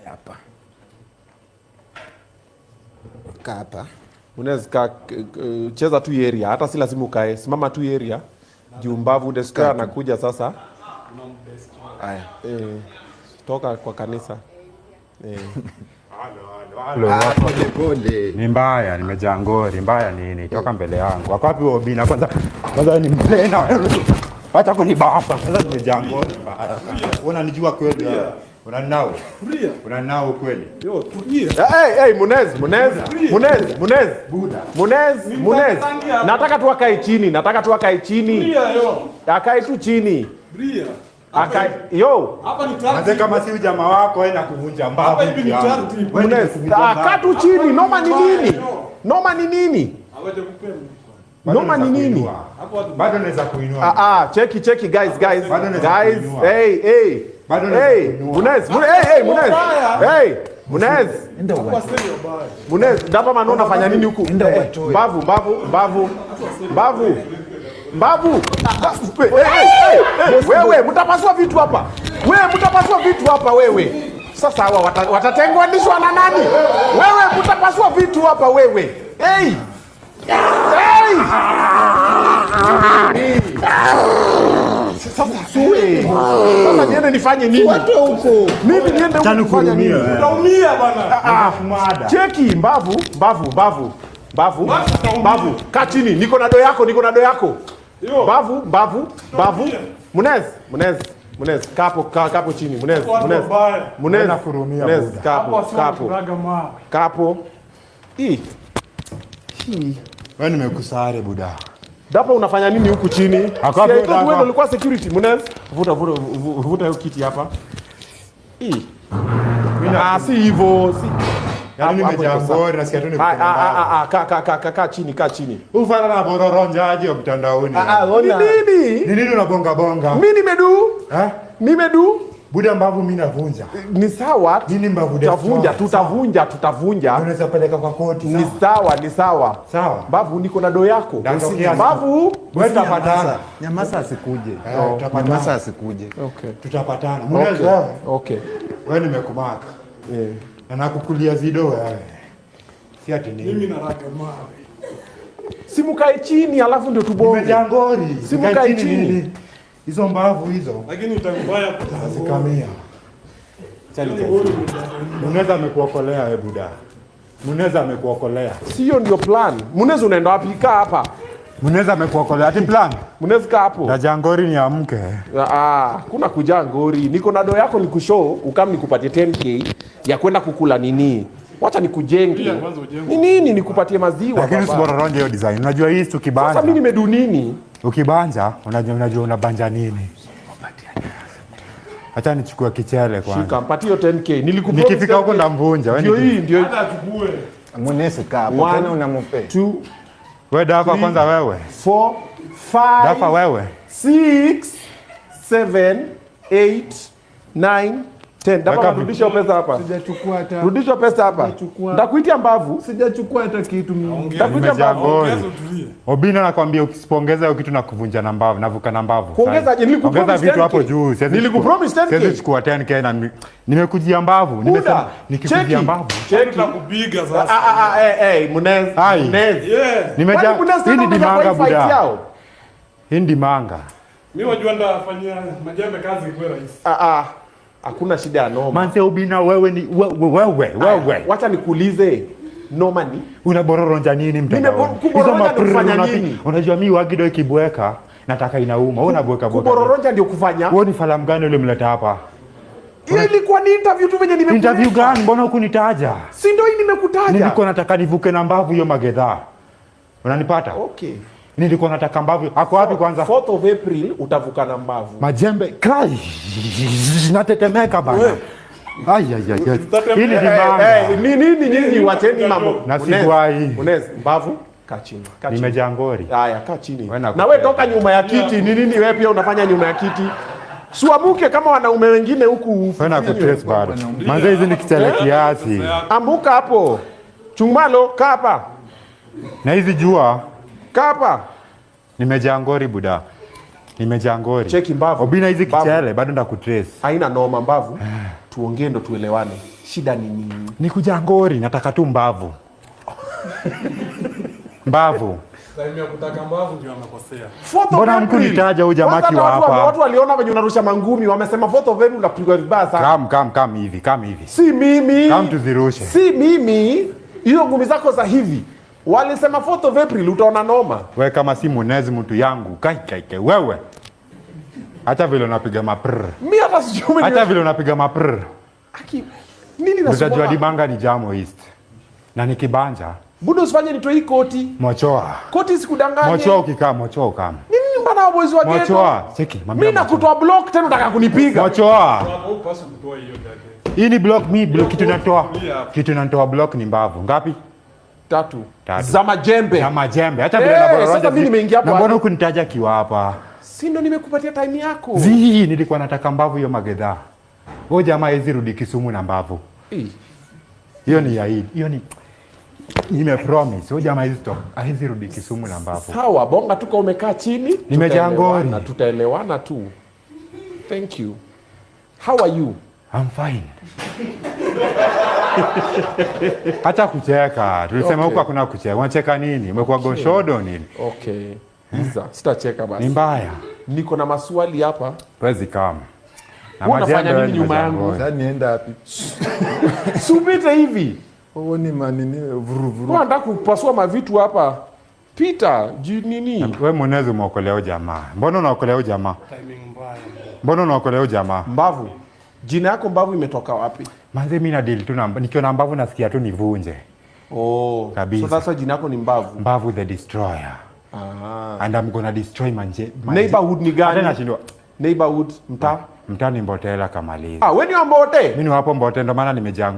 Hapa. Kaa hapa. Unaweza kaa, cheza tu area, hata si lazima ukae, simama tu area juu Mbavu Destroyer anakuja sasa. Haya. Toka kwa kanisa. Halo, Ah, pole pole. Ni mbaya, nimejaa ngori, mbaya nini? Toka mbele yangu. Wako wapi Obina? Kwanza kwanza ni mplena. Acha kunibapa. Kwanza nimejaa ngori mbaya. Unanijua kweli wewe? Unaninao? Unaninao kweli? Hey, hey, Munez, Munez, Munez, Munez. Munez, Munez. Nataka tu akae chini, nataka tu akae chini. Akae tu chini. Akae yo. Manze kama si ujamaa wako wewe na kuvunja mbavu. Wewe Munez, nikikuvunja ah, mbavu. kaa tu chini. Noma ni nini? Noma ni nini? Bado Noma ni naweza nini? kuinua. Bado naweza kuinua. Ah, ah, cheki cheki, guys, guys. Bado naweza Guys, kuinua. hey, hey. Bado naweza Hey, kuinua. Munez, Munez, hey, hey, Munez. Hey, Munez. Enda uwatoe. Munez, Dapa Mano unafanya nini huku? Enda Eh, uwatoe. Mbavu, mbavu, mbavu. Mbavu. Mbavu. Hey, hey, hey, hey, wewe mtapasua vitu hapa. Wewe mtapasua vitu hapa wewe. Sasa hawa watatenganishwa na nani? Wewe mtapasua vitu hapa wewe. Hey. Hey! Sasa suwe. Sasa niende nifanye nini? Watoe huko. Mimi niende huku Acha kufanya nini? nikuhurumie wewe. Utaumia bana. Ah, Cheki mbavu, mbavu, mbavu. Mbavu, mbavu. Kaa chini, niko na do yako, niko na do yako. Mbavu, mbavu, mbavu. Munez, Munez, Munez, kapo, kapo chini, Munez, Watu Munez. wabaya. Munez, Nakuhurumia, Munez, Buda. kapo, Hapo kapo, kapo. Ii, Wewe nimekusare buda. Dapa unafanya nini huku chini? Ako wapi Si I thought Dapa? wewe ndio ulikuwa security. Munez, vuta vuta vuta hiyo kiti hapa. Ii. Ah, si hivyo, si. Yaani Hapo- hapo nimejaa iko sawa. ngori nasikia tu Ah, niko ah, ah, ah, kaa kaa kaa kaa kaa chini, kaa chini. Ufana na bororonjaji wa mtandaoni. Ah, Ni ona. nini? Ni nini unabonga bonga? Mi nimedu. Eh? Nimedu. Buda mbavu mimi navunja. Ni sawa. Nini mbavu Tutavunja, destroyer? tutavunja, tutavunja. Unaweza peleka kwa koti. Ni sawa, ni sawa. Sawa. Mbavu, niko na do yako. Natokea. Mbavu. Wewe tutapatana. Nyamaza asikuje. Eh, tutapatana. Nyamaza asikuje. Okay. Tutapatana. Munez Okay. wewe. Okay. Wewe nimekumaka. Yeah. Na nakukulia zido wewe. Si ati nini. Mimi naraga mawe. Si mukae chini alafu ndio tubonge. Nimejaa ngori. Si mkae Nikae chini. nini? Hizo mbavu hizo. Lakini utakubaya Zikamia. Munez amekuokolea wewe buda. Munez amekuokolea. Sio ndio plan. Munez unaenda wapi? Kaa hapa. Munez amekuokolea. Ati plan. Munez kaa hapo. Najaa ngori ni amke. Ah, kuna kujaa ngori. Niko na do yako nikushow, ukam nikupatie 10K ya kwenda kukula nini. Wacha nikujenge. Pia kwanza ujengwe. Ni nini nikupatie maziwa Lakini baba. usibororonje hiyo design. Unajua hii Sasa mimi tukibanja. nimedu nini? Ukibanja unajua unabanja nini. Acha nichukue kichele kwanza. Shika, mpatie hiyo 10K. Nilikupromise Nikifika huko 10K. ndamvunja. Wewe Ndio hii, ndio hii. Hata achukue. Munez kaa hapo. One, Tena unampe. 2, Wewe dafa kwanza wewe. 4, 5, Dafa wewe. 6, 7, 8, 9, 10. Dafa Weka rudisha hiyo pesa hapa. Sijachukua hata. Rudisha pesa hapa. Sijachukua. Ndakuitia mbavu. Sijachukua hata kitu mimi. Ndakuitia Nimejaa mbavu. ngori. Ongeza utulie. Obina nakwambia ukisipongeza hiyo kitu na kuvunja na mbavu, navuka na mbavu. Kuongeza aje? Nilikupromise Ongeza vitu 10K. hapo juu. Siwezi Nilikupromise 10K. Siwezi chukua 10K na nimekujia mbavu. Nimesema Buda. nikikujia Cheki. mbavu. Cheki. Tutakupiga Ah, sasa. ah, ah, eh, eh, Munez. Ai. Munez. Yeah. Nimejaa. Kwani Munez Hii tena ni umejaa kwa dimanga hii fight buda. yao? Hii ni dimanga. Mimi wajua ndafanyia majembe kazi kwa rahisi. Ah, ah. Hakuna shida ya noma. Manze Obina wewe ni wewe wewe. Wacha nikuulize. Noma ni? Unabororonja nini mtandaoni? Kuboronja Hizo ni maprrr kufanya nini? Unajua mimi wagido ikibweka nataka inauma. Wewe unabweka bweka. Kubororonja ndio kufanya. Wewe ni falamu gani ulimleta hapa? Hiyo ilikuwa ni interview tu venye nimekuleta. Interview gani? Mbona hukunitaja? Si ndio hii nimekutaja? Nilikuwa nataka nivuke na mbavu hiyo magedha. Unanipata? Okay. Nilikuwa nataka mbavu. Ako wapi kwanza? 4th of April utavuka na mbavu. Majembe cry. Natetemeka bana. Ai ai ai. Hii ni dimanga. Ni nini nyinyi wacheni mambo. Na Munez, sikuwahi. Munez, mbavu kaa chini. Kaa chini. Nimejaa ngori. Haya, kaa chini. Wewe Na wewe toka nyuma ya kiti. Ni nini wewe pia unafanya nyuma ya kiti? Suamuke kama wanaume wengine huku. Wewe nakutrace bado. Manze hizi ni kichele kiasi. Ambuka hapo. Chungmalo, kaa hapa. Na hizi jua Kaa hapa. nimejaa ngori buda. Nimejaa ngori. Cheki mbavu. Obina hizi Mbavu. kichele bado ndakutrace. Haina noma mbavu. Tuongee ndo tuelewane. Shida ni nini? Ni kuja ngori, nataka tu mbavu. Mbavu. Time ya kutaka mbavu ndio amekosea. 4th of Mbona April. hamkunitaja huyu jamaa Kwanza akiwa hata hapa? Watu waliona venye unarusha mangumi, wamesema 4th of April unapigwa vibaya sana. Come come come hivi, come hivi. Si mimi. Come tuzirushe. Si mimi. Hiyo ngumi zako za hivi. Walisema 4th of April utaona noma. We kama si Munezi mtu yangu, kai kai kai wewe. Hata vile unapiga maprr. Mimi hata sijui Hata vile unapiga maprr. Aki, nini Utajua nasumbua? dimanga ni Jamo East. Na nikibanja, Budo usifanye nitoe hii koti. mochoa. Koti sikudanganye. Mochoa ukikaa, mochoa ukam. Nini mbana wabozi wa ghetto? Mochoa, cheki, mwambia Mimi nakutoa block tena unataka kunipiga. Mochoa. Hapo upaswi kutoa hiyo jacket. Hii ni block mi block kitu natoa. Kitu natoa block ni mbavu. Ngapi? Tatu. Tatu. Za majembe. Ya majembe. Hata vile Eh, na bororonja. sasa mimi nimeingia hapo Na mbona aje? hukunitaja kiwa hapa? Si ndo nimekupatia time yako. Zii, nilikuwa nataka mbavu hiyo magedha. Huyo jamaa hawezi rudi Kisumu na mbavu. Eh, Hiyo ni ya hii. Hiyo ni nime promise. Huyo jamaa hawezi toka. Hawezi rudi Kisumu na mbavu. Sawa, bonga tuko umekaa chini. Nimejaa Tutaelewana, ngori. Tutaelewana tu. Thank you. How are you? I'm fine. Hata kucheka. Tulisema Okay. huko hakuna kucheka. Unacheka nini? Umekuwa goshodo nini? Okay. Iza, sitacheka Ni basi. mbaya. Niko na maswali hapa. Wezi kama. Na Wewe unafanya majembe nini ni nyuma yangu? majangoni. Sasa nienda wapi? Supite hivi. Wewe ni manini vuru vuru. Wewe unataka kupasua mavitu hapa. Peter, nini? We mwenezi umeokolea huyu jamaa. Mbona unaokolea huyu jamaa? Timing mbaya. Mbona unaokolea huyu jamaa? Mbavu. Jina yako Mbavu imetoka wapi? Manze mimi na deal tu na nikiona mbavu nasikia tu nivunje. Oh, Kabisa. so that's why jina yako ni Mbavu. Mbavu the destroyer. Ah. And I'm gonna destroy manje. Neighborhood ni Hata gani? nashindwa. Neighborhood mtaa. Mtaa ni Mbotela kamaliza. Ah, wewe ni wa Mbote? Mimi ni wapo Mbote ndo maana nimejaa.